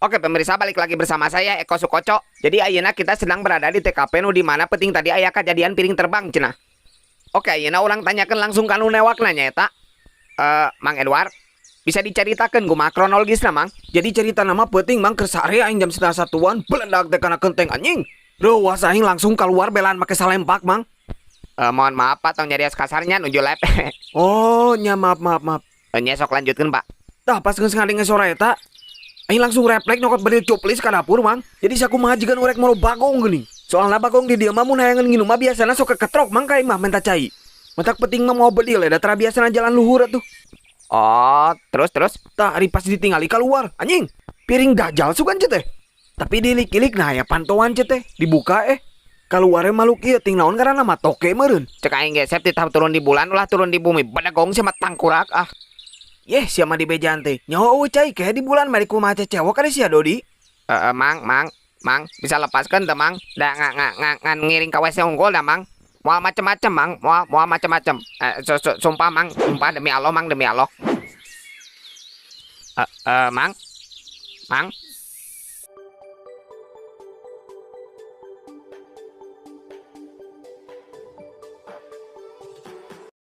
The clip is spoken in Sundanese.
Oke pemirsa, balik lagi bersama saya Eko Sukoco. Jadi ayeuna kita sedang berada di TKP nu di mana peuting tadi aya kejadian piring terbang cenah. Oke, ayeuna urang tanyakan langsung ka nu newakna nyaeta Mang Edward. Bisa diceritakan kumaha kronologisna, Mang? Jadi cerita nama peuting, Mang, keur sare aing jam setengah satuan, beledak teh kana kenteng, anjing. Reuwas aing, langsung keluar belaan make salempak, Mang. Mohon maaf, Pak, tong nyarios kasarnya, nuju live. Oh nya, maaf, maaf, maaf. Nya, sok lanjutkeun, Pak. Tah, pas geus ngadenge sora eta, aing langsung refleks nyokot bedil cuplis ka dapur, Mang. Jadi sakumaha jiga nu rek molo bagong geuning. Soalna bagong di dieu mah mun hayangeun nginum mah biasana sok keketrok, Mang, ka imah menta cai. Matak peuting mah mawa bedil da tara biasana jalan luhur atuh. Oh, terus terus. Tah, ari pas ditingali keluar, anjing. Piring dajal sugan ce teh. Tapi diilik-ilik, nah ya pantauan ce teh. Dibuka keluarnya makhluk ieu ting naon ngaranna mah, toke meureun. Cek aing ge sep titah turun di bulan, ulah turun di bumi. Bedegong sia mah, tangkurak ah. Yeh, sia mah dibejaan teh. Nyaho euweuh cai ke di bulan mari kumaha cecewok kali sia, Dodi. Mang, Mang, Mang, bisa lepaskan teu, Mang? Da nga nga nga ngan ngiring ka WC unggul dah, Mang. Moal macem-macem, Mang, moal moal macem-macem. Sumpah, Mang, sumpah demi Allah, Mang, demi Allah. Mang, Mang,